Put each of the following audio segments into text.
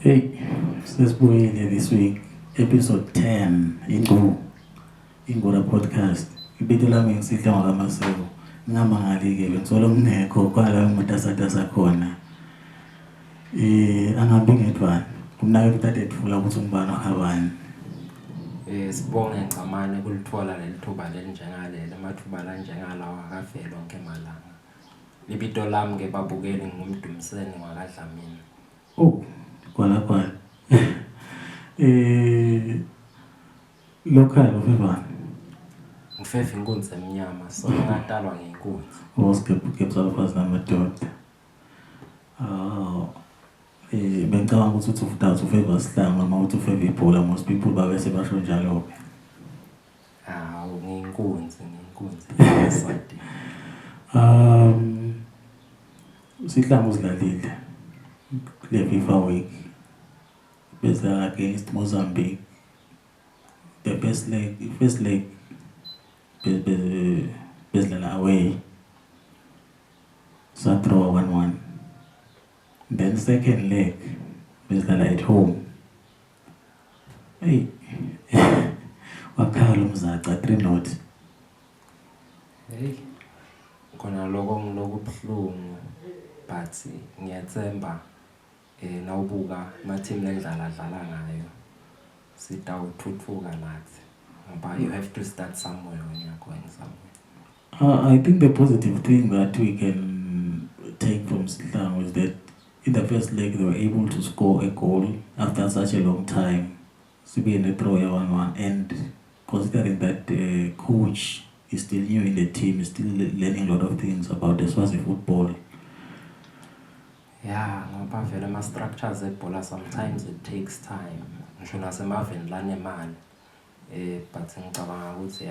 Hey, sesibuyile this week, episode 10, Ingqola podcast. Ibito lami ngisihle ngakamaseko. Ngingamangali-ke bengisola ngingekho kwala umatasa khona. Angabi ngedwana. Kumnake kuthathe thula ukuthi ungibani wakabani. Sibonge ngcamane kulithola leli thuba lenjengaleli amathuba la njengalawa akavela onke emalanga. Libito lami ke babukeli ngumdumiseni wakadlamini. Oh, kwala. Local ufevani. Ngifefa inkunzi emnyama so ngatalwa ngenkunzi. Osikepha alfazi namadoda. Bengicabanga ukuthi uthi ufeva sihlanga noma uthi ufeva ibhola, most people babese basho njalo-ke. Nginkunzi. Sihlanga uzidlalile kule FIFA week bezidlala against Mozambique. The first leg bezidlala away, sadraw 1-1. Then second leg bezidlala at home. Hey, wakhala umzaca 3-0. Hey, khona lokho ngilokubuhlungu but ngiyatsemba nawubuka ama-team ledlala ngayo sitawuthuthuka nathi ngoba you have to start somewhere when you're going somewhere. I think the positive thing that we can take from Sihlang was that in the first leg they were able to score a goal after such a long time. Sibe in a draw 1-1, and considering that the coach is still new in the team, is still learning a lot of things about the Swazi football. Yeah, ngoba vele ama-structures ebhola sometimes it takes time. Ngisho nasemaveni lanemali but ngicabanga ukuthi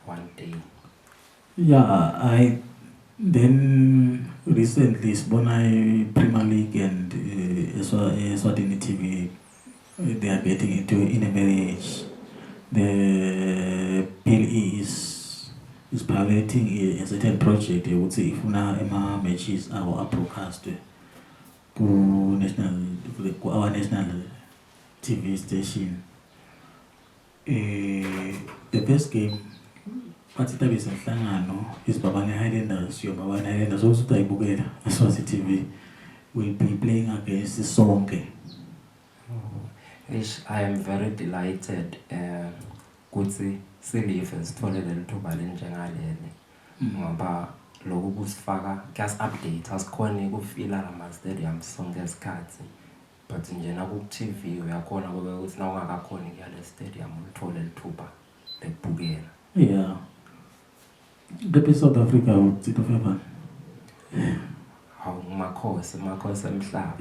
one day. Yeah, then recently sibona Premier League and Eswatini TV, they are getting into in a marriage. The PLE is piloting a certain project ukuthi ifuna ama-matches abo broadcast ku our national TV station. The first game bathi tabe senhlangano isibabane Highlanders ukuthi ayibukela Swazi TV will be playing against Sonke. I am very delighted ukuthi silive sithole leli thuba lenjengaleli ngoba lokhu kusifaka kuyas-update asikhona ukufila lama-stadium sonke isikhathi but nje naku-TV uyakhona kube ukuthi na ungakakhoni kuya le stadium ulithole lithuba lekubukela. Yeah, the South Africa utsito fevani. Makhosi emhlaba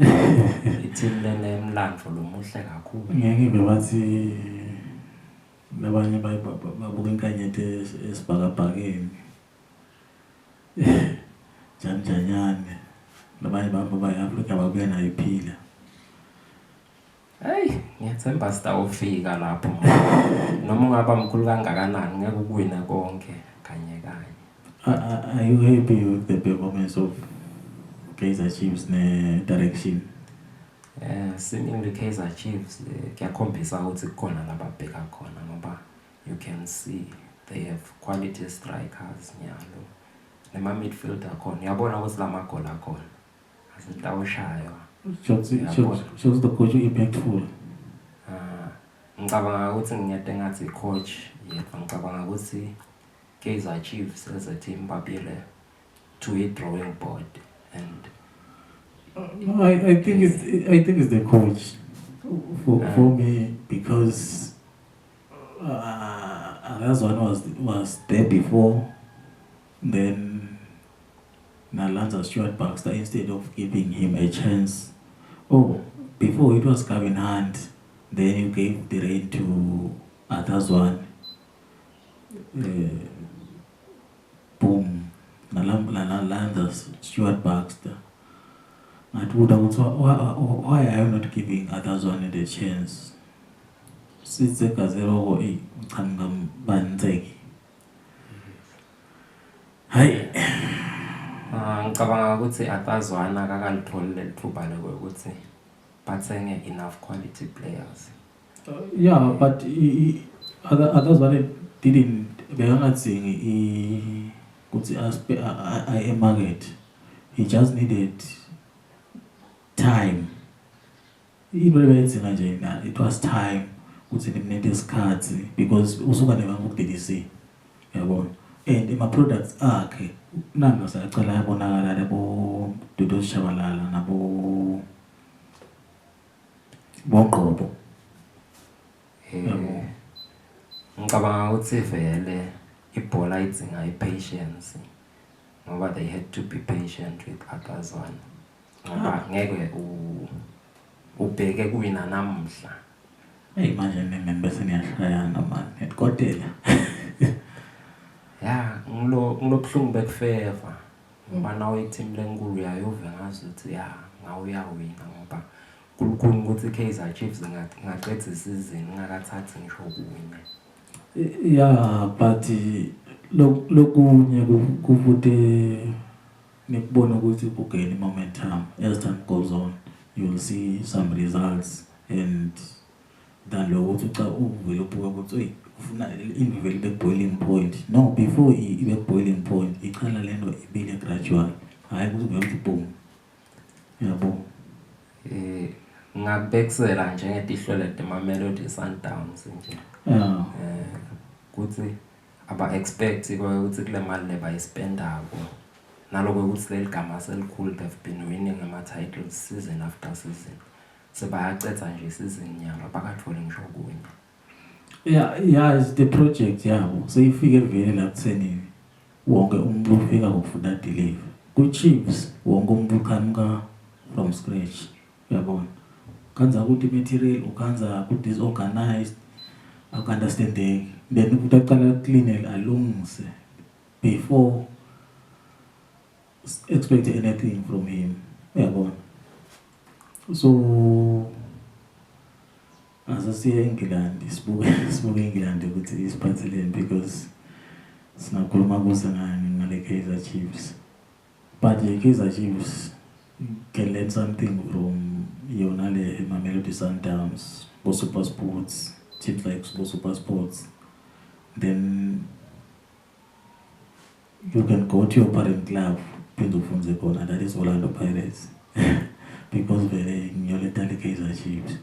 i-team lenemlandvo lomuhle kakhulu. Ngeke bebathi labanye babuka inkanyete esibhakabhakeni janjanyane, labanye bayi-Afrika babuya nayo iphila. Hey, ngiyethemba sitawufika lapho noma ungaba mkhulu kangakanani ngeke ukuwina konke kanye. Are you happy with the performance of Kaizer Chiefs ne-direction? Seemingly Kaizer Chiefs kuyakhombisa ukuthi kukhona lababheka khona ngoba you can see they have quality strikers nyalo nema-midfielder khona uyabona ukuthi lamagoli akhona asitawushaywa. Shows the coach impactful. Ngicabanga ukuthi ngiyade ngathi coach yethu ngicabanga ukuthi Kaizer Chiefs as a team babile to a drawing board and I think it's the coach for me, because that one was there before. Then Nalanza Stuart Baxter, instead of giving him a chance, before it was Kevin Hunt, then you gave the rein to Atazwan. Boom, Nalanza Stuart Baxter. Why are you not giving others one a chance? Since the Kaizer banzeki. Hi. Ngicabanga ukuthi atazwana akakalitholi leli thuba lokuthi bathenge enough quality players. Yeah, but others what I didn't bekangathi I market. He just needed time. It was time ukuthi nimnede isikhathi because usuka nebangukudidisi yabona and ama-products akhe nanga sayacala yabonakala labo Dudu Shabalala nabo Bonqobo. Ngicabanga ukuthi vele ibhola idzinga i-patience ngoba they had to be patient with others one ngoba ngeke ubheke kuwina namhla. Hey manje bese niyashayana man etkotela. Yeah, ngilobuhlungu bekufeva ngoba nawe i-team lenkulu yayove ngazi ukuthi ya ngawuyawina ngoba kulukhulu ukuthi i-Kaizer Chiefs ngaqedza isizini ngakathathi ngisho ukuwina. Yeah, but lokunye kuvude nikubona ukuthi kugain momentum as time goes on. You will see some results and than lo ukuthi xa uvele ubuka ukuthi ufuna invele be boiling point. No, before ibe boiling point iqala lento ibile gradual. Hayi ukuthi uvele boom. Yabo. Ngabekisela njengetihlole tema-Melody Sundowns nje. Yeah. Kuthi aba expect ukuthi kule mali lebayisipendako naloko ukuthi leli gama selikhulu they've been winning ama-titles season after season. Sebayacetha nje season nyaka bakathole ngisho ukuwina. Yeah, it's the project yabo. Seyifike vele la kuthenini wonke umuntu ufika ngokufuna deliver. Ku-Chiefs wonke umuntu uqhamuka from scratch. Uyabona? Kanza ukuthi material ukanza ukuthi disorganized understanding then utaqala clean alungise before expect anything from him. Uyabona? So asasiye eNgilandi sibuke eNgilandi ukuthi isiphatheleni because sinakhuluma kuze ngale Kaizer Chiefs. But the Kaizer Chiefs can learn something from yona le Mamelodi Sundowns, Super Sports, teams like Super Sports. Then you can go to your parent club, Pinto Funzekona, that is Orlando Pirates. Because they're in Kaizer Chiefs.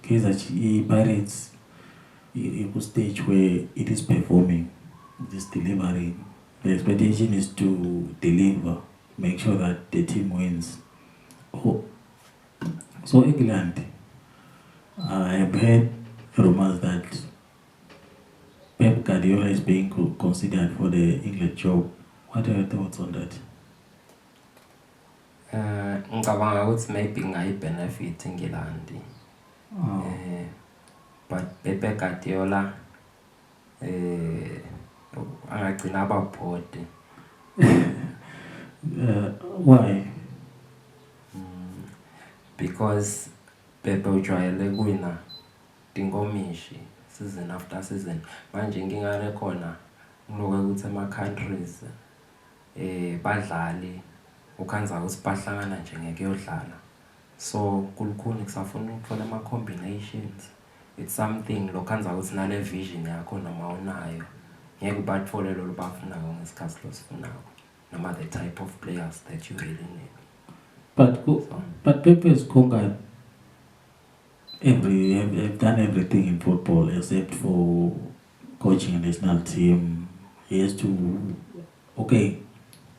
Kaizer Pirates is a stage where it is performing, it is delivering. The expectation is to deliver, make sure that the team wins. So England, I have heard rumors that Pep Guardiola is being considered for the England job. What are your thoughts on that? Ngicabanga ukuthi maybe ngayi-benefit Engilandi. But Pep Guardiola angagcina ababhode. Why? Because Pepe ujwayele kuwina tinkomishi season after season. Manje ngingale khona ngiloke ukuthi ama-countries badlali ukhanza ukuthi bahlangana nje ngeke yodlala. So kulukhuni kusafuna ukuthola ama-combinations. It's something lokhanza ukuthi nale vision yakho noma unayo ngeke bathole lo bafunako ngesikhathi lo sifunako noma the type of players that you really need. But Pepe has conquered have done everything in football except for coaching a national team. He has to,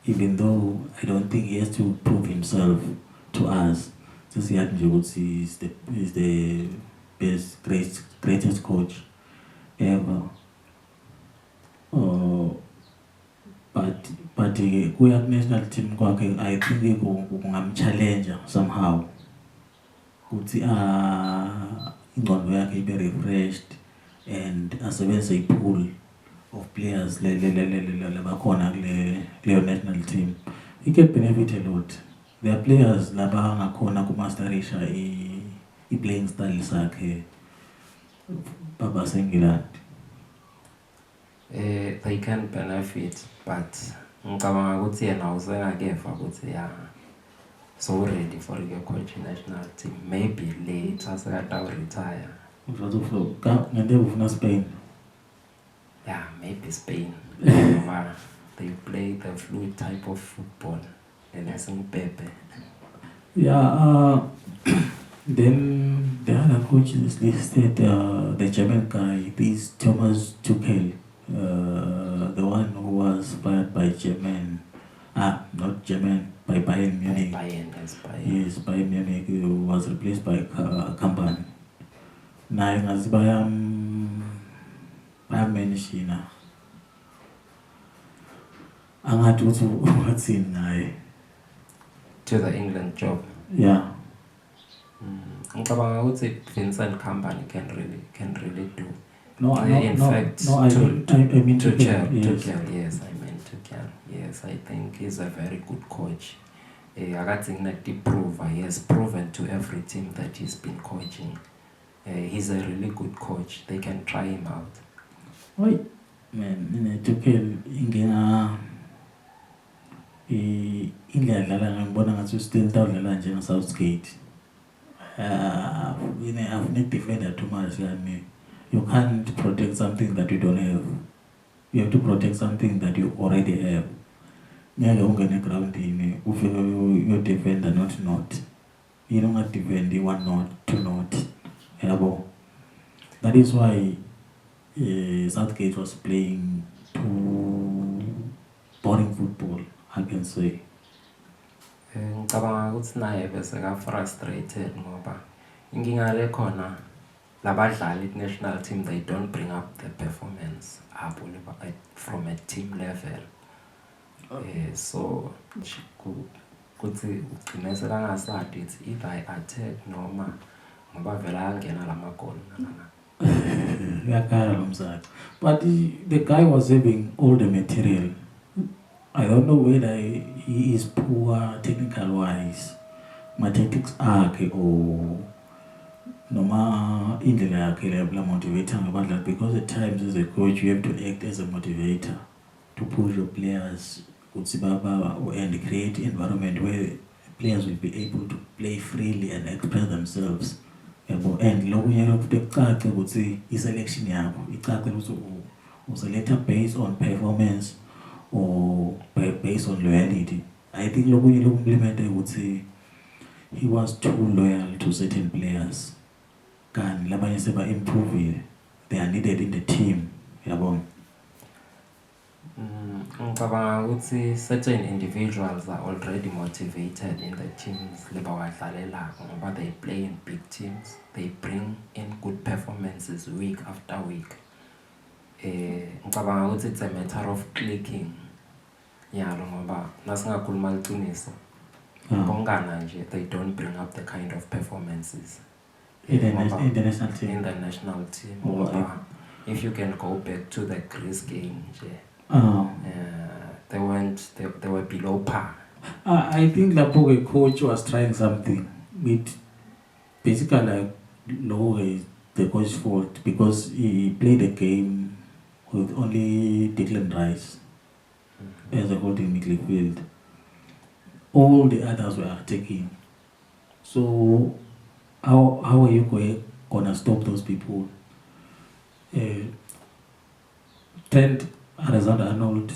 even though I don't think he has to prove himself to us. Since he had he's the best, greatest coach ever. But kuya national team kwakhe I think kungamchallenge somehow. Ukuthi ingqondo yakhe ibe refreshed and asebenzise ipool of players labakhona kule national team. He can benefit a lot. There are players laba ngakhona kumasterisha i-playing style sakhe baba seNgilandi. They can benefit, but ngicabanga ukuthi yena usengakeva ukuthi ya so ready for the coach national team. Maybe later sekata retire. Ngende ufuna Spain. Yeah, maybe Spain. They play the fluid type of football. And I think Pepe. Yeah, then the other coaches listed the German guy, this Thomas Tuchel, the one who was fired by German, not German, by Bayern Munich. Yes, Bayern Munich was replaced by Kampan. Naye ngazi bayamenishina. Angathi uthi wathini naye. To the England job. Yeah. Ngicabanga ukuthi Vincent Kompany can really do. I mean Tuchel. Yes, I meant Tuchel. Yes, I think he's a very good coach. He has proven to every team that he's been coaching. He's a really good coach. They can try him out. Wait, man, Tuchel ingena indlela ngibona ngathi still dawudlala nje na Southgate. I've not defended too much. You can't protect something that you don't have. You have to protect something that you already have. Ngeke ungene ground ini ufike you defend not. You don't have to defend 1-0, 2-0. Yabo. That is why Southgate was playing too boring football, I can say. Ngicabanga ukuthi naye bese ka frustrated ngoba inkinga le khona labadlali national team, they don't bring up the performance from a team level. So kuthi ugcinezela ngasadi it's either I attack noma ngoba vela angena lamagoli but the guy was having all the material. I don't know whether he is poor technical wise, my tactics akhe or noma indlela yakhe la motivator ngabadlali, because at times as a coach you have to act as a motivator to push your players and create an environment where players will be able to play freely and express themselves. And lokunye kucace ukuthi iselection yakho icace ukuthi uselector based on performance or based on loyalty. I think lokunye lokumplementa ukuthi he was too loyal to certain players. Kan labanye seba improve, they are needed in the team. Yabona. Ngicabanga ukuthi certain individuals are already motivated in the teams lebawadlalelako ngoba they play in big teams, they bring in good performances week after week. Ngicabanga ukuthi it's a matter of clicking yalo ngoba nasingakhuluma iqiniso bongana nje they don't bring up the kind of performances in the national team. If you can go back to the Greece game they were below par. I think the coach was trying something with basically like no way the coach's fault, because he played the game with only Declan Rice as a holding midfield. All the others were attacking. So how are you gonna stop those people? Trent Alexander-Arnold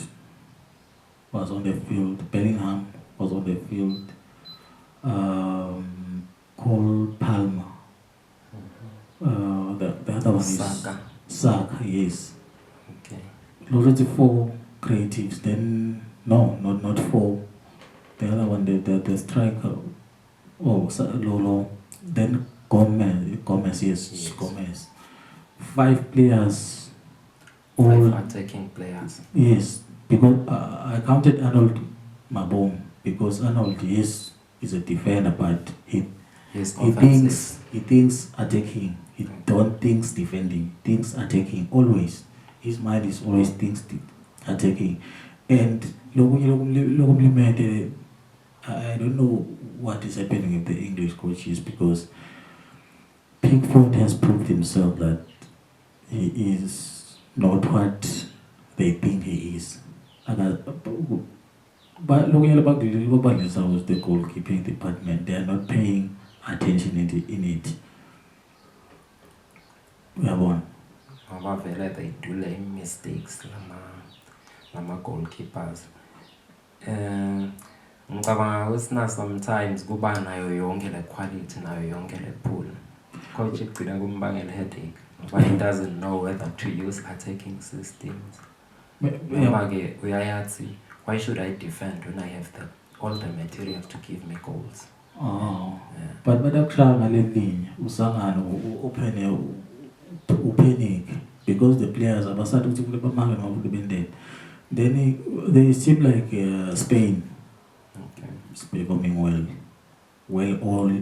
was on the field. Bellingham was on the field. Cole Palmer. The other one is Saka, yes. Okay. Already 4 creatives. Then not 4. The other one, the striker. Lolo. Then Gomez, yes. Gomez. 5 players. All attacking players. Yes, because I counted Arnold Mabom, because Arnold is a defender, but he thinks attacking. He don't thinks defending. Thinks attacking always. His mind is always thinks attacking. And I don't know what is happening with the English coaches, because Pickford has proved himself that he is not what they think he is. But looking at about the was the goalkeeping department, they are not paying attention in it. Uyabona? Ngoba vele they do lame mistakes lama goalkeepers. Ngicabanga ukuthi sometimes kuba nayo yonke le quality nayo yonke le pool. Coach igcina kumbangela headache. But he doesn't know whether to use attacking systems. Noma-ke uyayathi, why should I defend when I have all the materials to give me goals? Oh, yeah. But akushaya ngale linye usangano upanic because the players abasathu ukuthi kule bamanga ngoba bendele. Then they seem like Spain. Okay. It's performing well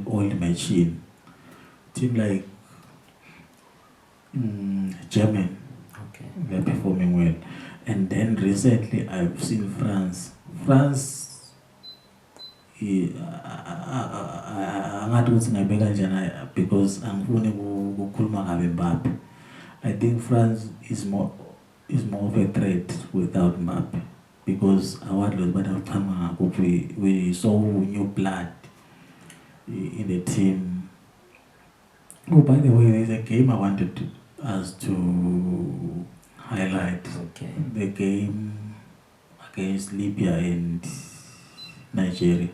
oiled machine. Team like German. Okay. They're performing well. And then recently I've seen France. Angathi ukuthi ngayibeka njani because angifuni ukukhuluma ngabe Mbappe. I think France is more of a threat without Mbappe because we saw new blood in the team. Oh, by the way, there's a game I wanted us to highlight. Okay. The game against Libya and Nigeria.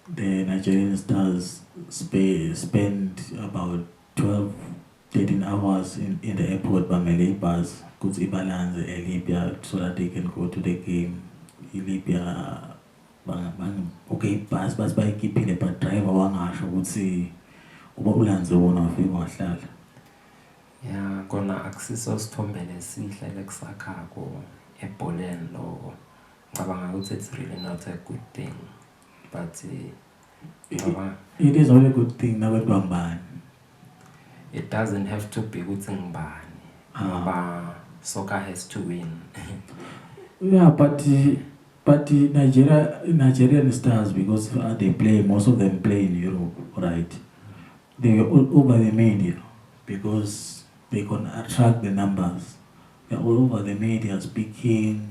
The Nigerian stars spent about 12-13 hours in the airport by Malay bus, Kutsi Balance Libya, so that they can go to the game. Libya, okay, bus by keeping the driver wangasho ukuthi ubabulanze wona wafika wahlala. Yeah, kona akusiso sithombe lesihle lekusakhako ebholeni lokho. Ngicabanga ukuthi it's really not a good thing. But it is not a good thing nabantu bangibani. It doesn't have to be ukuthi ngibani. Ngoba soccer has to win. Yeah, but Nigerian stars, because most of them play in Europe, right? They are all over the media because they can attract the numbers. They're all over the media speaking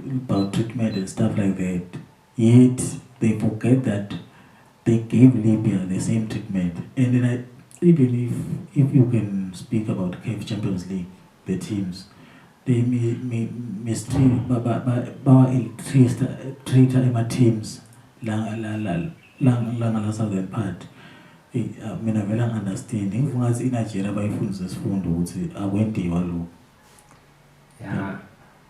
about treatment and stuff like that. Yet they forget that they gave Libya the same treatment. And then even if you can speak about CAF Champions League, the teams, they mistreat treat teams la southern part. Mina vele understand ngifungathi iNigeria bayifundisa isifundo ukuthi akwendiwa lo. Yeah,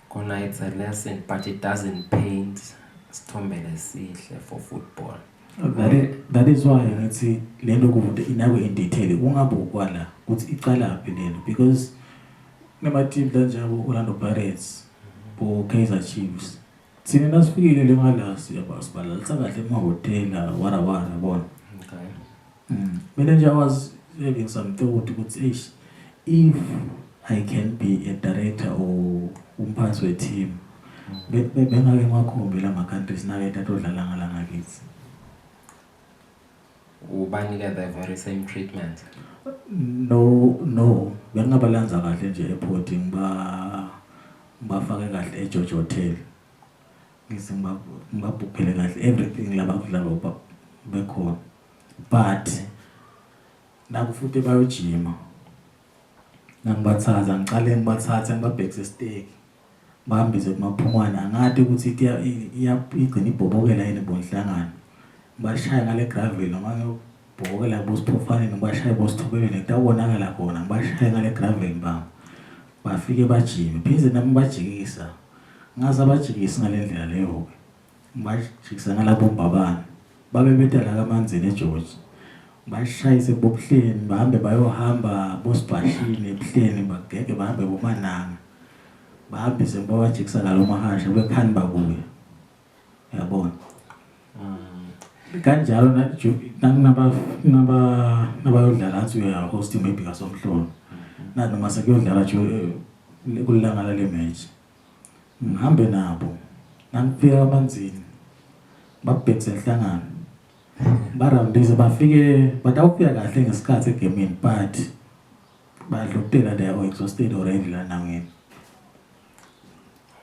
kona it's a lesson, but it doesn't paint sithombe lesihle for football. That is why ngithi lento kuvude inawe in detail ungabukwa la ukuthi icalaphi lento, because nema team lanjabo Orlando Pirates bo Kaizer Chiefs thina nasifikile le ngala siyabalalisa kahle emahotela wara bona. Okay. Mina nje I was having some thought ukuthi if I can be a director or umphathi we team bengake ngakhombe la ma countries naketha todlala ngala ngakithi. Ubanika the very same treatment. No, bengabalanza kahle nje airport ngibafake kahle eGeorge Hotel. Ngibabhukhele kahle everything labakudlala bekhona. But nakufuthi bayojima nangibathatha ngicale ngibathatha ngibabhekise steak bahambise kumaphumwana angathi ukuthi igcina ibhobokela yini bonhlangana bashaya ngale gravel noma ngibhokela bosiphofane nobashaya bosithobeleni kutawonakala khona ngibashaya ngale gravel bafike bajime pheze nami bajikisa ngaze abajikisa ngale ndlela leyo ngibajikisa ngalabo mbabana babe betala kamanzini eGeorge bashayise bobuhleni bahambe bayohamba bosibhashini ebuhleni bagege bahambe bomananga bahambise babajikisa ngalo mahasha bekhani bakuye yabona. Kanjalo nabayodlala athi uya host maybe kasomhlolo noma sekuyodlala nje kulanga le match ngihambe nabo nangifika amanzini babhekise enhlangano barambise bafike batawufika kahle ngesikhathi egamini but badlokutela they are exhausted already la nangeni.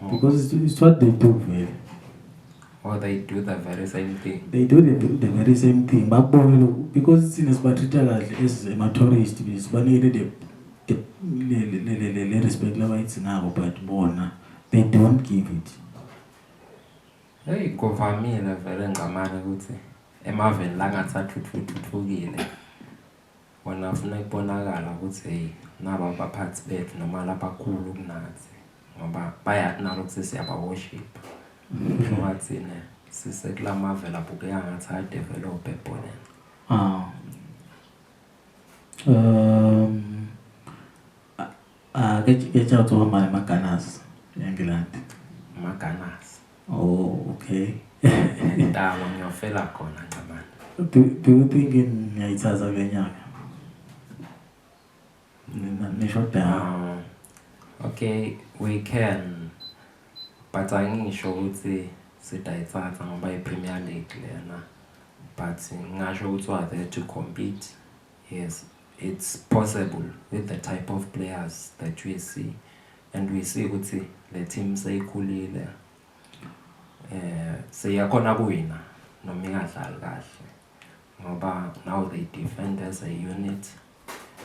Because it's what they do, man. Or they do the very same thing. They do the very same thing. Because it's in a particular as a tourist, it's funny the respect it's now, but they don't give it. Hey, kuvamile vele ngamane ukuthi emaveni la ngathathuthukile wona ufuna kubonakala ukuthi hey naba abaphathi bethu noma labakhulu kunathi ngoba bayathi nalo ukuthi siyaba worship ngathi ne sisekula mavela abukeka ngathi ay develop eboneni. Get out of my Maganas, England. Maganas. Oh, okay. Ndawo ngiyofela khona ngamane. Do you think in Yaitsaza Venyaka? Okay, we can, but angisho ukuthi sidayithatha ngoba iPremier League lena, but ngasho ukuthi we are there to compete. Yes, it's possible with the type of players that we see, and we see ukuthi le team seyikhulile seyakhona kuwina noma ingadlali kahle ngoba now they defend as a unit.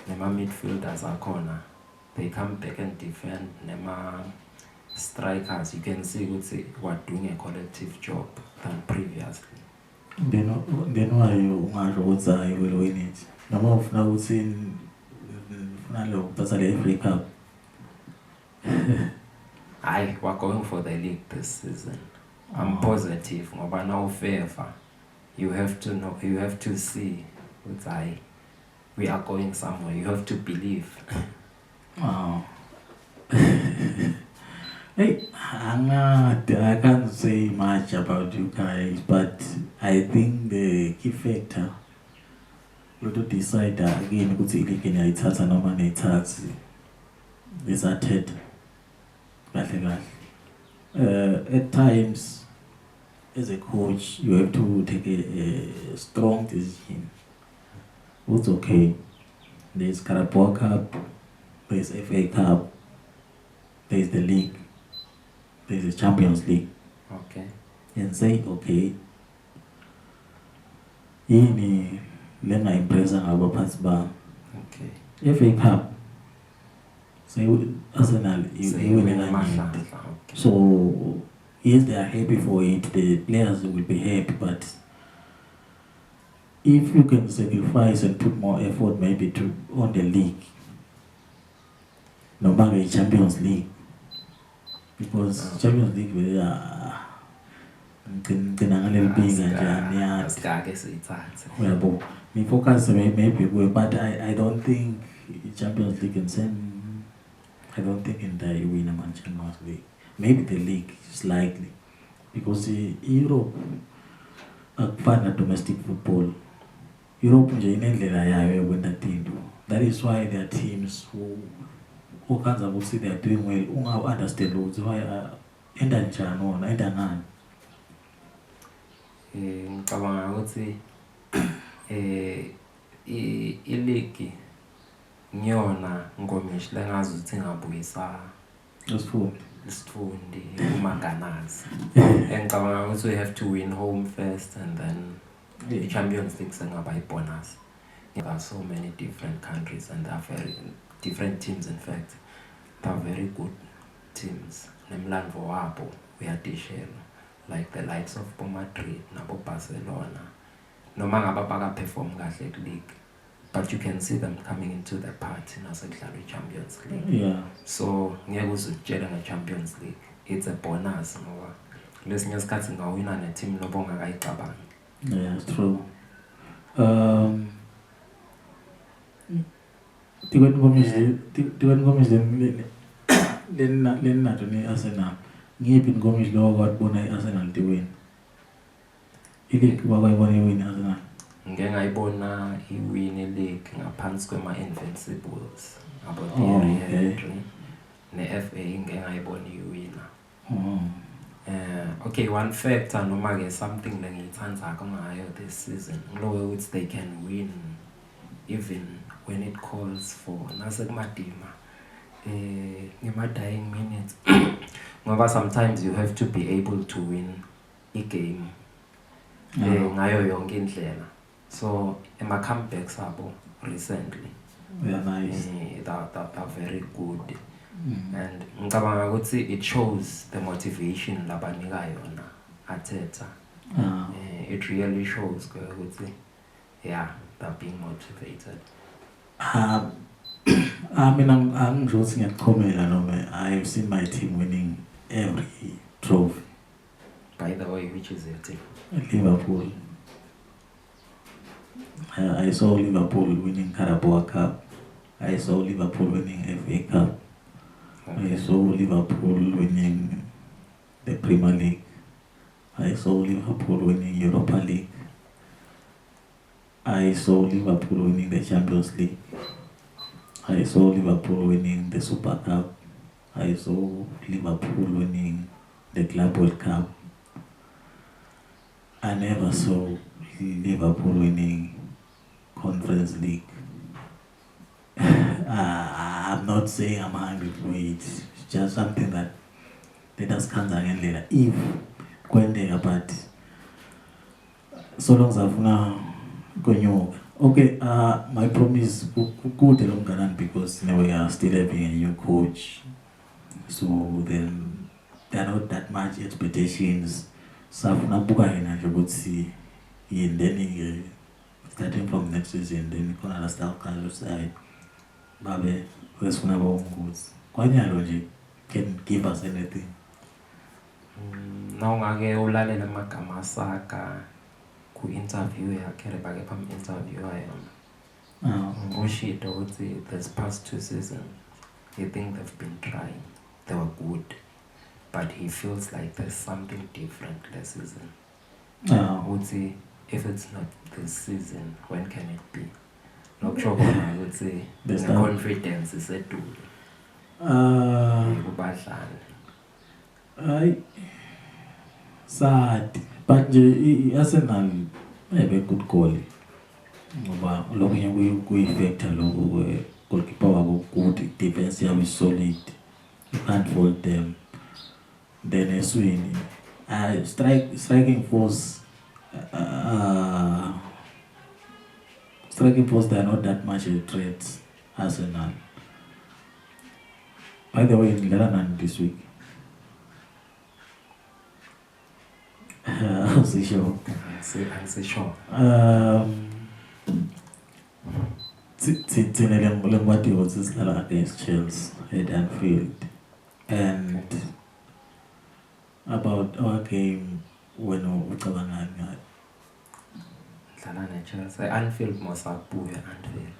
Nema midfielders akhona, they come back and defend. Nema strikers, you can see we're doing a collective job than previously. Then why you will win it? No more of now saying that's the FA Cup. We're going for the league this season. I'm positive. But now favor, you have to know, you have to see we are going somewhere. You have to believe. Hey, I can't say much about you guys, but I think the key factor to decide again ukuthi ilike niyayithatha noma niyithathi is Arteta. Kahle kahle. At times, as a coach, you have to take a strong decision. It's okay. There's Carabao Cup, there's FA Cup, there's the league, there's the Champions League. Okay. And say, okay, ini lena impresa ngabaphathi ba. Okay. FA Cup. Say Arsenal you win okay. So yes, they are happy for it. The players will be happy, but if you can sacrifice and put more effort maybe on the league, no matter Champions League, because Champions League we are we focus maybe, but I don't think Champions League can send. I don't think in the win a Champions League. Maybe the league is likely because Europe fun domestic football. Europe that is why there are teams who can't say they are doing well. Who understand why enda njani or enda nani. Ngicabanga ukuthi i-league ngiyona ngomisho lengazi ukuthi ngabuyisa isifundi kumaganazi. Ngicabanga ukuthi we have to win home first and then the Champions League sengaba bonus. There are so many different countries and they are very different teams. In fact, they are very good teams. Nemlandvo wabo uyadishela like the likes of Madrid nabo Barcelona. Noma ngaba baka perform kahle league, but you can see them coming into the party nasekudlala Champions League. Yeah. So ngeke uzutshela nge-Champions League. It's a bonus ngoba lesinye isikhathi ngawina ne-team noba ongakayicabangi. Yeah, it's true. Tiwani ngomisho lenato ni Arsenal. Ngiyiphi ngomisho lo kwabona iArsenal tiwin. Ile wakwayibona iwin Arsenal. Ngeke ngayibona iwin league ngaphansi kwema-Invincibles abo Thierry Henry ne-FA ngeke ngayibona iwina. Okay, one factor noma ke something lengiyithandza ngayo this season ngiloko ukuthi they can win even when it calls for nasekumadima dying minutes. Ngoba sometimes you have to be able to win a game ngayo yonke indlela. So my comebacks abo recently, they are nice. They're very good. And ngicabanga ukuthi it shows the motivation labanika yona Arteta. It really shows ukuthi they're being motivated. I mean, I'm just ngiyaqhomela I've seen my team winning every trophy. By the way, which is your team? Liverpool. I saw Liverpool winning Carabao Cup. I saw Liverpool winning FA Cup. Okay. I saw Liverpool winning the Premier League. I saw Liverpool winning Europa League. I saw Liverpool winning the Champions League. I saw Liverpool winning the Super Cup. I saw Liverpool winning the Club World Cup. I never saw Liverpool winning Conference League. I'm not saying I'm hungry for it. It's just something that let us come again later. If kwendeka, but so long as I've now gone. Okay, my promise good along because we are still having a new coach. So then there are not that much expectations. So I've book and I would see in then starting from next season, then we can understand kind of side. Babe, where's one about goods? Quite logic can give us anything. Now ngake ulalela amagama Saka ku interview yakhe lebake pham interview ayona. Ushito ukuthi this past 2 seasons he think they've been trying. They were good. But he feels like there's something different this season. Uthi if it's not this season, when can it be? Not sure what I would say. The confidence is set to sad. But Arsenal have a good goal. Ngoba lokho kuyi-factor lokho goalkeeper wabo good, defense yabo is solid. You can't fault them. Then eswini striking force they are not that much a threat. Arsenal. By the way, Ngilalanani this week. I'm sure. Thina lengwadi ukuthi sidlala against Chelsea at Anfield. And about our game when ucabanga ngani? Dlala neChelsea. Anfield mosabuya Anfield.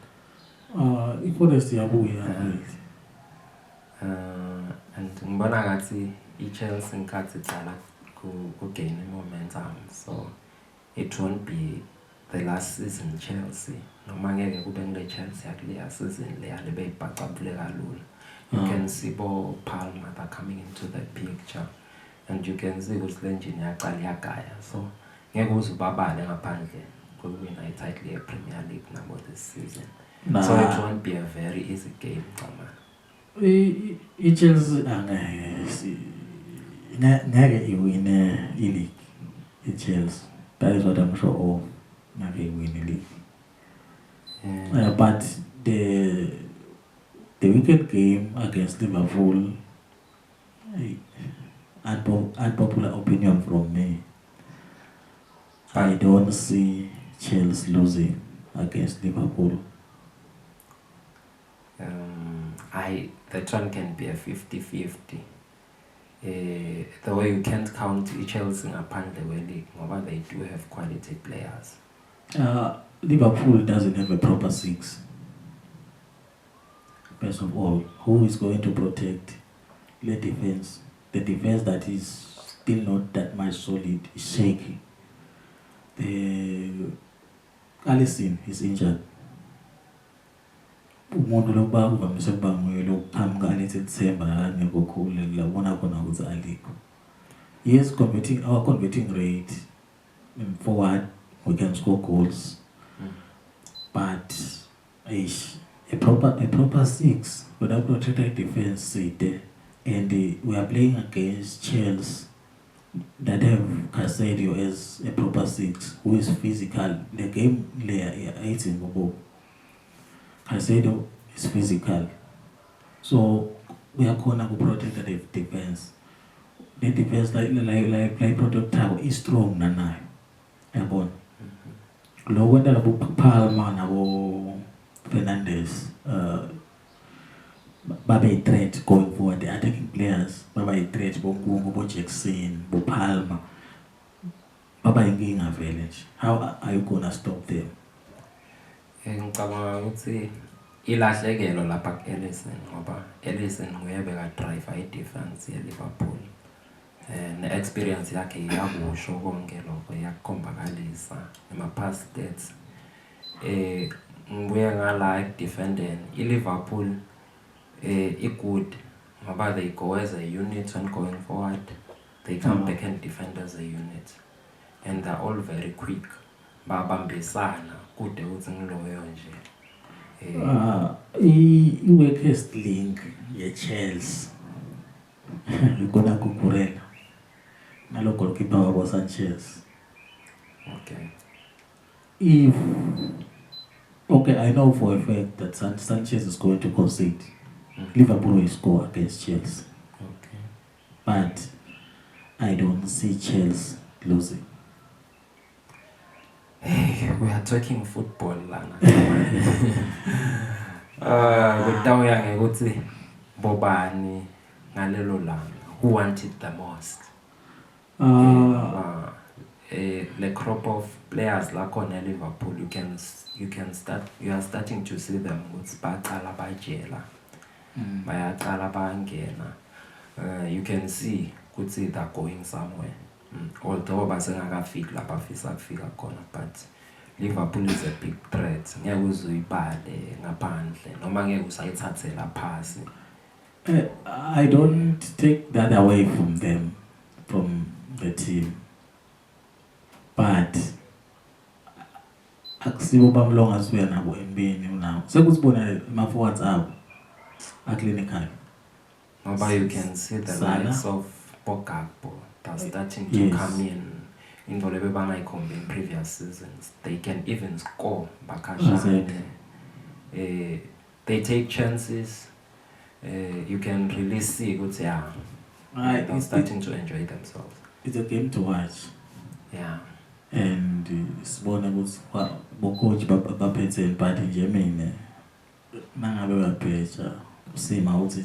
I-Forest yabuya Anfield. And ngibona ngathi iChelsea ngikhathi idlala ku gain momentum, so it won't be the last season Chelsea. Noma ngeke kube ngile Chelsea yakuleya season leya lebeyibhacabule kalula. You can see Bo Palmer that coming into the picture, and you can see ukuthi le engine yaqala yagaya, so ngeke uzubabale ngaphandle kokuwina i-title ye-Premier League nabo this season. So it won't be a very easy game, i-Chelsea ngeke iwine i-league. I-Chelsea, that is what I'm sure of. Ngeke iwine i-league. But the weekend game against Liverpool, unpopular opinion from me, I don't see Chelsea losing against Liverpool. The trend can be a 50-50. The way you can't count Chelsea upon the league, but they do have quality players. Liverpool doesn't have a proper six. First of all, who is going to protect the defense? The defense that is still not that much solid is shaky. Alisson is injured. Umuntu lokuba uvamise ukuba nguye lokuqhamuka alethi December ngeke ukhule labona khona ukuthi alikho. Yes, our converting rate forward we can score goals. But a proper six with a protected defense seat, and we are playing against Chelsea that have Kaizer as a proper six who is physical. The game layer 18 Bobo. Kaizer is physical. So we are going to protect the defense. The defense like protect tower is strong nana. Yabona. Lo kwenda labo Palma nabo Fernandez babe a threat going forward. The attacking players babe a threat bonkungu bo Jackson bo Palma baba inkinga vele. How are you gonna stop them? Ngicabanga ukuthi ilahlekelo lapha ku-Ellison ngoba Ellison nguyebeka drive i-defense ye-Liverpool. Ne-experience yakhe iyakusho konke lokho iyakukhombakalisa nama-past stats. Ngibuye ngala ekudefendeni i-Liverpool i-good ngoba they go as a unit when going forward. They come back and defend as a unit. And they're all very quick. Babambisana kude ukuthi ngiloyo nje. I-weakest link ye-Chelsea ikona kukurela nalo goalkeeper wabo Sanchez. Okay. I know for a fact that Sanchez is going to concede. Liverpool will score against Chelsea. Okay. But I don't see Chelsea losing. Hey, we are talking football lana. Kutawuya ngekuthi bobani ngalelo langa who wanted the most. The crop of players like on Liverpool, you are starting to see them with baqala bajela. Bayaqala bangena. You can see ukuthi they're going somewhere. Although basengakafiki lapha afisa kufika khona, but Liverpool is a big threat. Ngeke uzuyibale ngaphandle noma ngeke usayithathela phasi. I don't take that away from them, from the team. But akusibo bamlonga sibuya nabo embeni now. Sekusibona ama-forwards abo clinical. But you can see the likes of Pogba are starting to come in volleyball bangayikhombhi in previous seasons. They can even score bakashane. They take chances. You can really see good they're starting to enjoy themselves. It's a game to watch. Yeah. And sibona ukuthi bocoach baphethe impathe nje mina mangabe baphetha usima uthi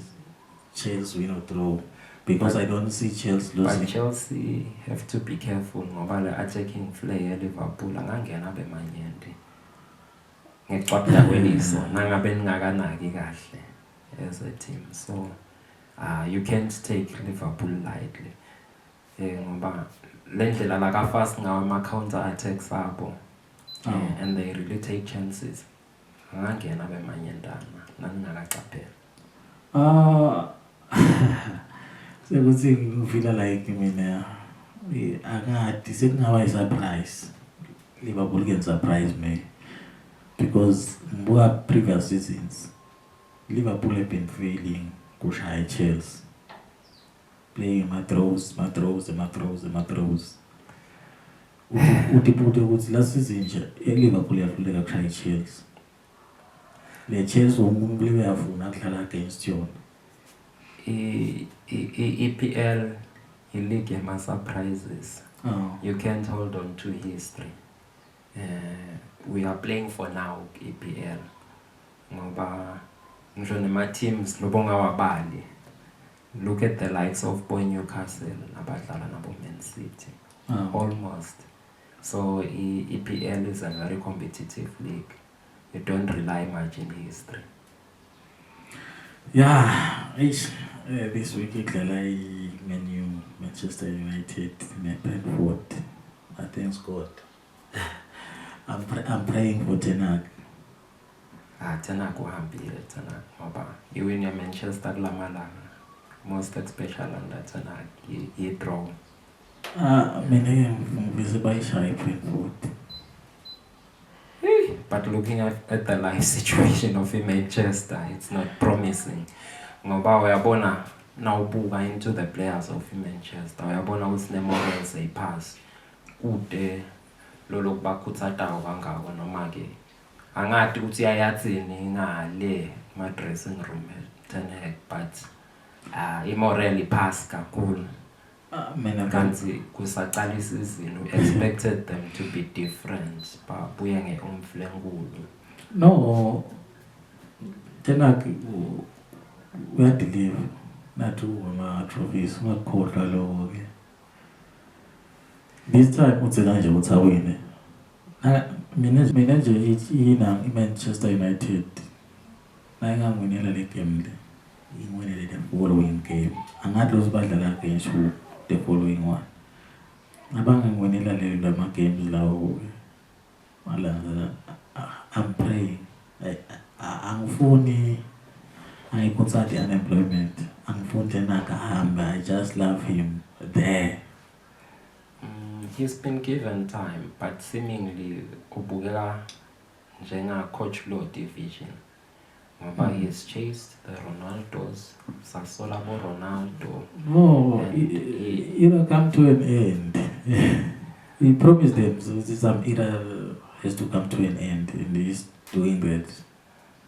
Chelsea win or draw. Because I don't see Chelsea losing. But Chelsea have to be careful ngoba le attacking flair Liverpool angangena bemanyende. Ngicwabula kweliso nangabe ningakanaki kahle as a team. So you can't take Liverpool lightly. Ngoba lendlela la ka fast ngawo ama counter attacks abo. And they really take chances. Angangena bemanyendana naningakacaphela. Sekuthi ngifila like mina akade sekungaba surprise. Liverpool can surprise me because mbuka previous seasons Liverpool have been failing kushaya Chelsea, playing ma-throws. Uthi ukuthi last season nje Liverpool yahluleka kushaya Chelsea. Le Chelsea umuntu uyafuna ukudlala against yona. EPL league yama surprises. You can't hold on to history. We are playing for now EPL. Ngoba ngisho nema teams lobonga wabali. Look at the likes of Newcastle nabadlala nabo Man City. Almost. So EPL is a very competitive league. You don't rely much in history. Yeah, this week idlala Man Manchester United Brentford. I thank God. I'm praying for Tenag. Tenag uhambile Tenag ngoba iwin ya Manchester kulamalanga. Most especially under Tenag he draw. Mina ngivise bayishaya Brentford. but looking at the life situation of Manchester, it's not promising. Ngoba uyabona nawubuka into the players of Manchester, uyabona ukuthi ne-morals ayiphasi kude lolo kubakhuthathayo kangako noma ke angadi ukuthi uyayathini ngale ma-dressing room Ten but i-moral iphasi kakhulu. Kanti kusaqala isizini expected them to be different babuye nge-umfle enkulu. No, Ten uyadeliver nathi ama-trophies ungakukhohlwa lokho-ke. This time uthe kanje ukuthi awine. Mina nje i-Manchester United nayinganginela le game le inginele the following game angathi los badlala against the following one abanganginela le lama games lawo malanga I'm praying angifuni angiconsider unemployment angifuni tena kahamba. I just love him there. He's been given time, but seemingly ubukela njenga coach low division. Ngoba he has chased the Ronaldos, sasola bo Ronaldo. No, it'll come to an end. He promised them so some era has to come to an end, and he's doing that.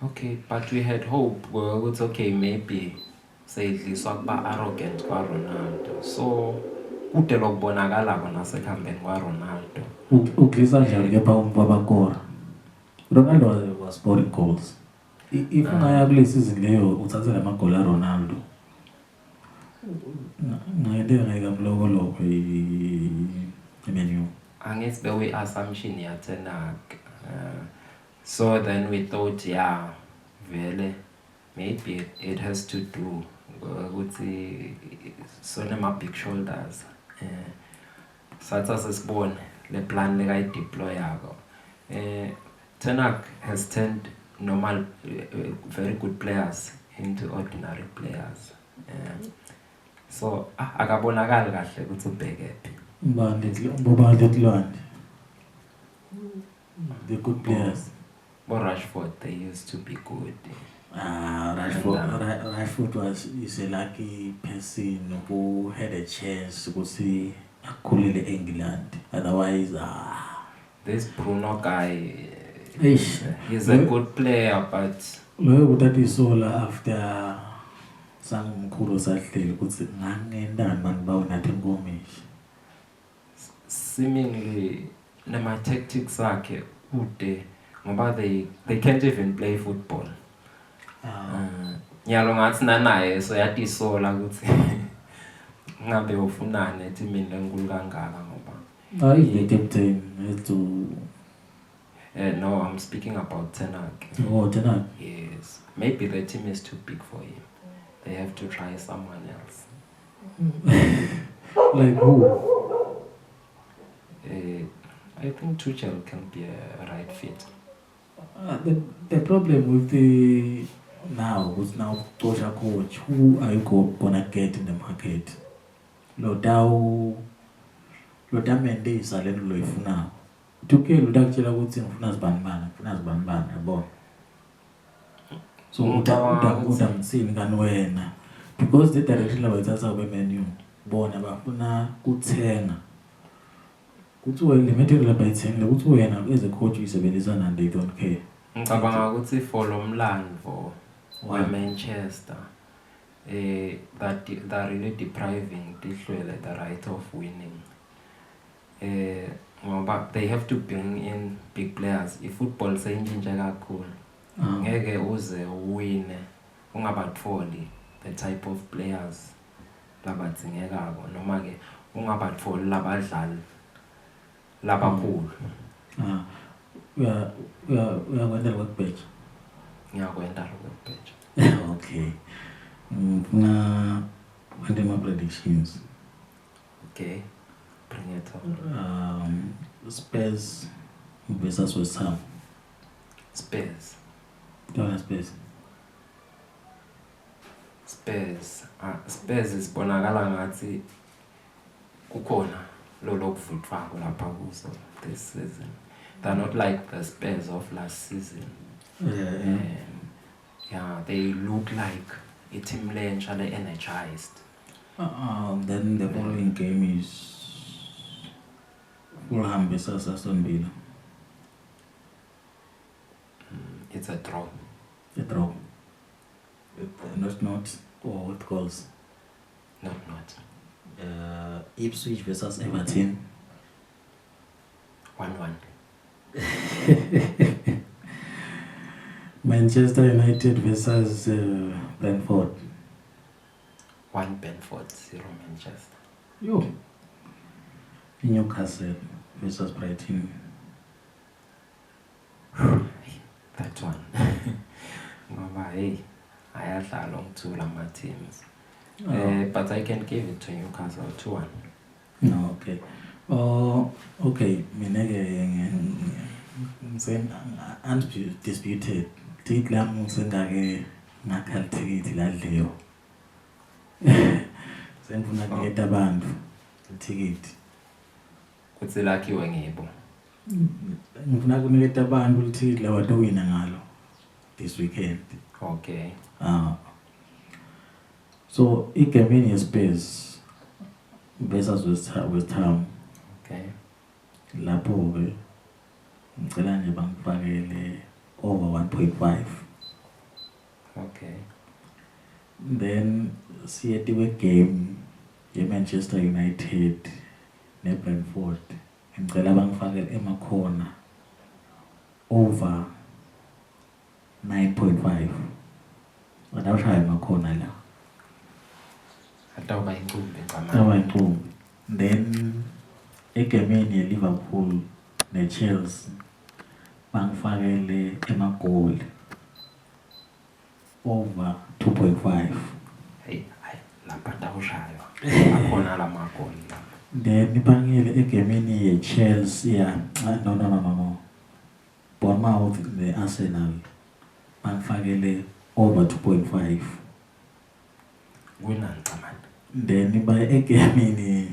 Okay, but we had hope. Well, it's okay, maybe say dliswa kuba arrogant kwa Ronaldo. So kude lokubonakala kona sekhambeni kwa Ronaldo. Uklisa njani ke pa umbabakora. Ronaldo was scoring goals. If ungaya kule season leyo uthathe lama goal a Ronaldo. Ngayinde ngayikamloko lokho imenu. Angithi bewe assumption yathena. So then we thought, yeah, vele maybe it has to do with so nema big shoulders. Satsa sesibone le plan leka deploy yako. Ten has turned normal very good players into ordinary players. So akabonakala kahle ukuthi ubhekephi. Mbandi the good players. But Rashford, they used to be good. Rashford is a lucky person who had a chance to see Kulile England. Otherwise, this Bruno guy, he's a good player, but that is all after some kudos actually could say seemingly my tactics are they can't even play football. Nyalo ngathi nanaye so yatisola ukuthi ngabe ufunane etimini lenkulu kangaka ngoba the captain has to no, I'm speaking about Ten Hag. Oh, Ten Hag. Yes, maybe the team is too big for him. They have to try someone else. Like who? I think Tuchel can be a right fit. The problem with the now Tosha coach, who are you gonna get in the market? Lodao Mende is a little low for now. Tuchel would actually would say Funas Banban, yabo. So udam seeing kanwena because the direction of it we menu bona bafuna kuthenga kuthi limited la bayithenga ukuthi wena as a coach uyisebenzisana and they don't care. Ngicabanga ukuthi for lo mlandvo we Manchester that they're really depriving the right of winning. But they have to bring in big players. If football seyintshintshe kakhulu ngeke uze uwine ungabatholi the type of players labadzingekako noma ke ungabatholi labadlali labakhulu. Uyakwenda workbench. Ngiyakwenda workbench. Okay. Ngifuna wende my predictions. Okay. Bring it on. Spurs versus West Ham. Spurs. Don't Spurs. Spurs isibonakala ngathi kukhona lo lokuvutwa lapha kuzo this season. They're not like the Spurs of last season. Yeah, they look like a team literally energized. Then the following game is Fulham versus Aston Villa. It's a draw. A draw. Not or what calls? Not. Ipswich versus Everton. 1-1. Manchester United versus Brentford. 1 Brentford, 0 Manchester. Yo. Newcastle versus Brighton. That one. Ngoba hey, ayadlala long lama teams. But I can give it to Newcastle 2-1. No, okay. Okay, mina undisputed. Ticket lami sengake ngakhala ticket ladliwa. Sengifuna kuletha abantu ticket. Kutsi lakhiwe ngibo. Ngifuna kuniketa abantu ticket lawatowina ngalo this weekend. Okay. So igame ye Spurs versus West Ham. Okay. Lapho ke ngicela nje bangifakele over 1.5. Okay. Then siyetiwe game ye Manchester United ne Brentford. Ngicela bangifakele emakhona over 9.5. Wadawushaya emakhona la. Atawuba inkumbi Abayinqumbi. Then egameni ye Liverpool ne Chelsea bangifakele emagoli over 2.5. Hey, lapha atawushaywa. Akhona lamagoli la. Then ibangile egameni ye Chelsea no. Bournemouth ne Arsenal bangifakele over 2.5. Winanta man. Then iba egameni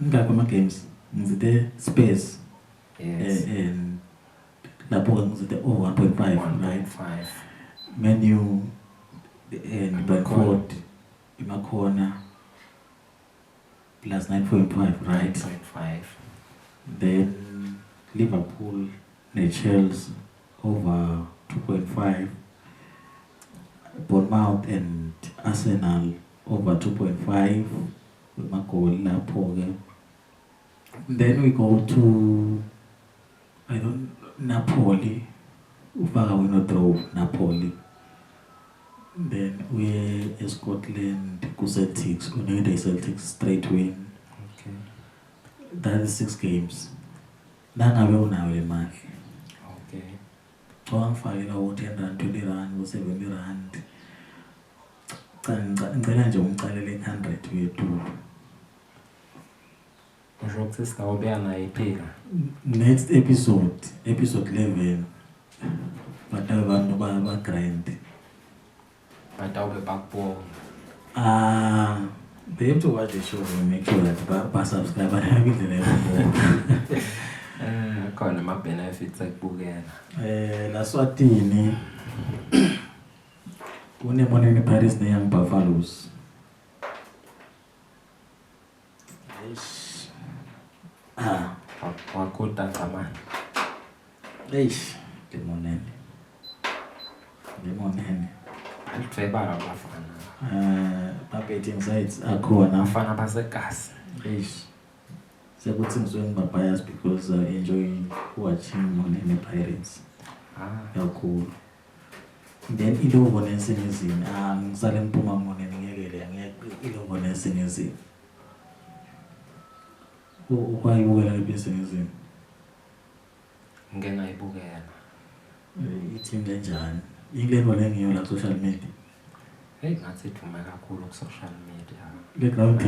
ngakho ama games ngizide Spurs. Yes. And lapho ngizide over 1.5, right? 1.5. Menu and Brentford imakhona plus 9.5, right? 9.5. Then Liverpool ne Chelsea over 2.5. Bournemouth and Arsenal over 2.5 with my goal lapho ke. Then we go to Napoli. Ufaka win or draw Napoli. Then we Scotland ku Celtics. United Celtics straight win. Okay. That is 6 games. Nangabe unayo le mali. Okay. Wangifakela u10 20 rand u70 rand. Ngicela nje ungicalele 100 wethu. Usho sitawubeya nayo iphila. Next episode 11. Abantu ba grind. Batawube bakubonga. They have to watch the show and make sure that ba subscribe and have it level. Khona ama benefits ekubukela. La Swatini. Unemonene Paris ne Young Buffaloes. Wakuta kama. Limonene. Alifeba abafana. Betting sites akhona. Abafana baseGasi. Sekuthi ngizweni bias because I enjoy watching Monene Pirates. Kakhulu. Then ilovo nesingizini ngisale ngiphuma Monene ngiyekele ngeke ilovo nesingizini. Ukwayibukela ibisengizini. Ngeke ngayibukela. Team lenjani? England wale ngiyo la social media. Hey, ngathi ithuma kakhulu ku social media. Le ground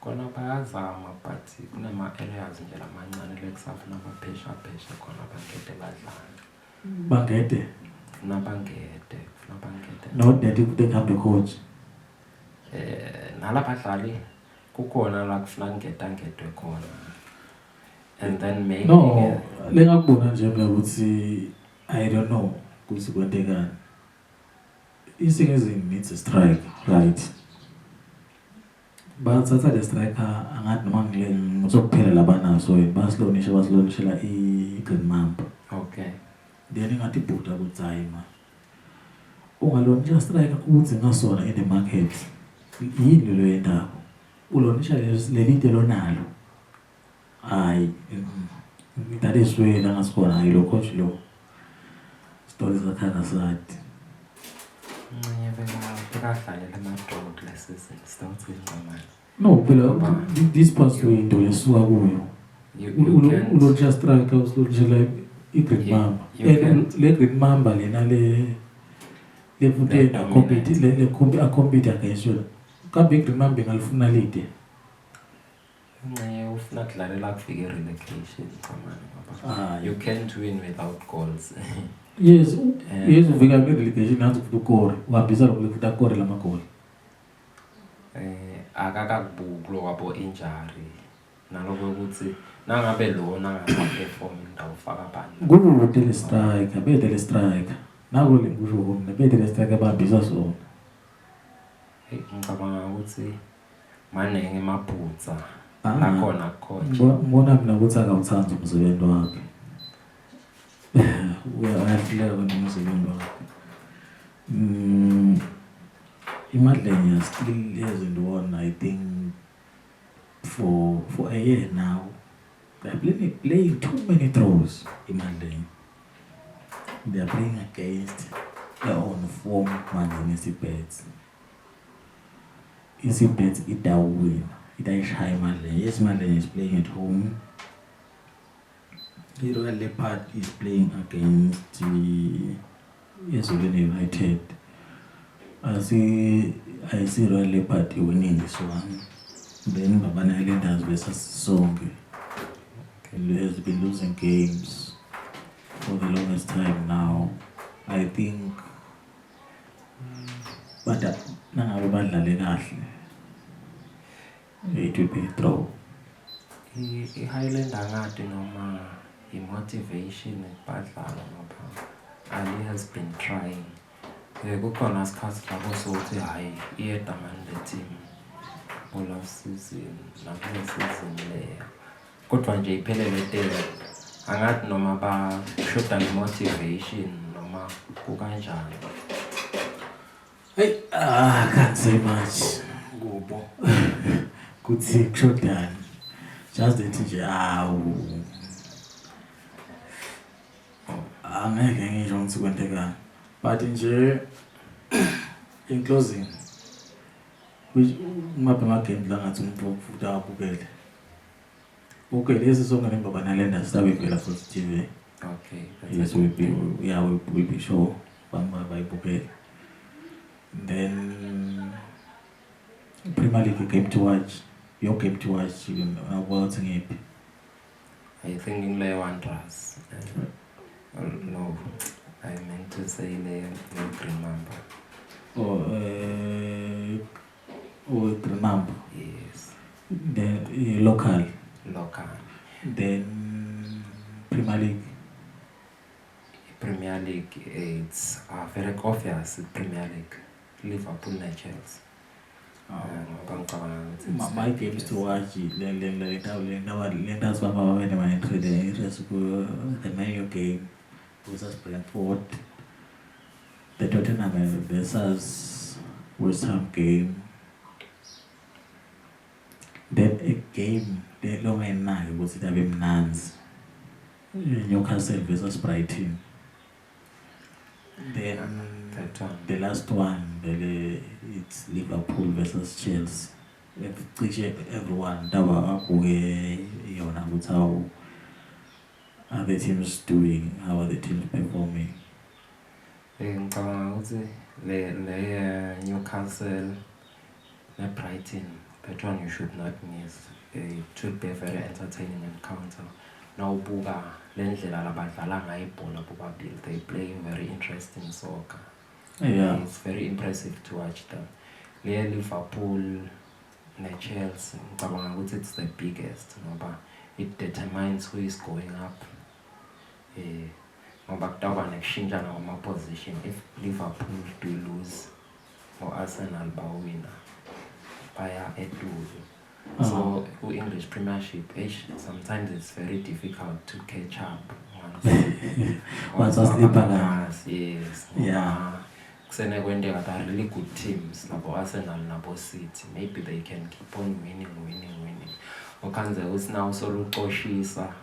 Kona bayazama but kunama areas nje lamancane lekusafuna abaphesha khona bangede badlala. Bangede. Funa bangede. Not that if they come to coach. Nalabadlali kukhona la kufuna ngedwe khona. and then maybe no lengakubona nje mina ukuthi I don't know ukuthi kwentekani. Isingizini needs a strike, right? Bathatha le striker angathi noma ngile ngizokuphela labanaso basilonishela i-Green Mamba. Okay. Then ngathi ibhuda ukuthi hayi ma ungalonisha striker ukuthi ngasona in the market yini lo yendaba ulonisha lelite lonalo hayi that is where la ngasikhona hayi lo coach lo stories zakhana sathi bekadlalela ama-draw kule season sitawuthi incamani. no phela this past window lesuka kuyo ulonisha striker usilonishela i-Green Mamba le Green Mamba lena le futhi na compete le compete against yona kambe i-Green Mamba ngalifuna lide ufuna kudlalela kufika i-relegation incamani. You can't win without goals. yes ufika kwi-relegation nathi futhi ukore uhambisa lokho futhi akore lamagoli akakakubuki lo wabo injury naloko ukuthi nangabe lona angaperform ndawufaka abantu kulo striker bedele striker nako le ngisho mina bedele striker bahambisa sona. Ngicabanga ukuthi manenge emaphutsa nakhona coach ngibona mina ukuthi akawuthanda umsebenzi wakhe uyahluleka nomsebenzi wakhe. Imadlenya still hasn't won, I think, for a year now. They're playing too many throws in Madlenya. They are playing against their own form against Isibets. Isibets it win. It is high Madlenya. Yes, Madlenya is playing at home. The Royal Leopard is playing against Yesulene United. I see Royal Leopard winning this one. Then Babana Islanders versus Song has been losing games for the longest time now. I think, but nangabe badlale kahle, it will be a draw. I-Highlander ngathi noma i-motivation ekubadlala ngapha Ali has been trying. Kukhona isikhathi lapho sokuthi hayi iyedamani le team all season nakule season leyo kodwa nje iphelele tele angathi noma bashoda nge-motivation noma kukanjani. Hey, I can't say much. Kubo kuthi kushodani just that nje angeke ngisho ukuthi kwentekani. But nje in closing, which mapha game la ngathi umuntu futhi abukele. Okay, lesi sonke le Babana Islanders sabe phela for TV. Okay. Yes, we'll be sure bamba bayibukele. Then Premier League game to watch. Your game to watch World Cup. I think in Le Wanderers. No, I meant to say Le Green Mamba. Green Mamba. Yes. Then local. Then Premier League. Premier League, it's very obvious. Premier League, Liverpool and Chelsea. My games to watch. That's why my interest the Man game versus Brentford, the Tottenham versus West Ham game. Then a game the long and night was it having Nans Newcastle versus Brighton. Then the last one, it's Liverpool versus Chelsea. Everyone, how are the teams doing? How are the teams performing? Newcastle, Brighton, that one you should not miss. It should be a very entertaining encounter. Now, Buga, Lendlela Badala Naibola Bubabil, they play very interesting soccer. Yeah. It's very impressive to watch them. Liverpool, Chelsea, it's the biggest. it determines who is going up. Ngoba kutawuba nekushintsha ngama-position if Liverpool do lose or Arsenal bawina baya etulo. So ku-English Premiership, sometimes it's very difficult to catch up. Once waslipa yes. Yeah. Kusene kwenteka that really good teams labo Arsenal nabo City. Maybe they can keep on winning. Okhanze usina usolucoshisa.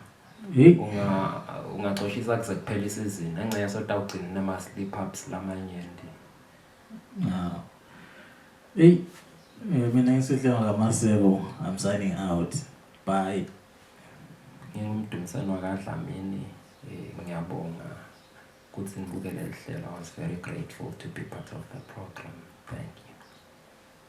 Ungacoshisa kuze kuphela isizini. Enxa yasota ugcina nama slip ups lamanyenti. Mina ngisihle ngamaseko. I'm signing out. Bye. Ngingumdumisani wakaDlamini. Ngiyabonga ukuthi ngibukele le hlelo. I was very grateful to be part of the program. Thank you.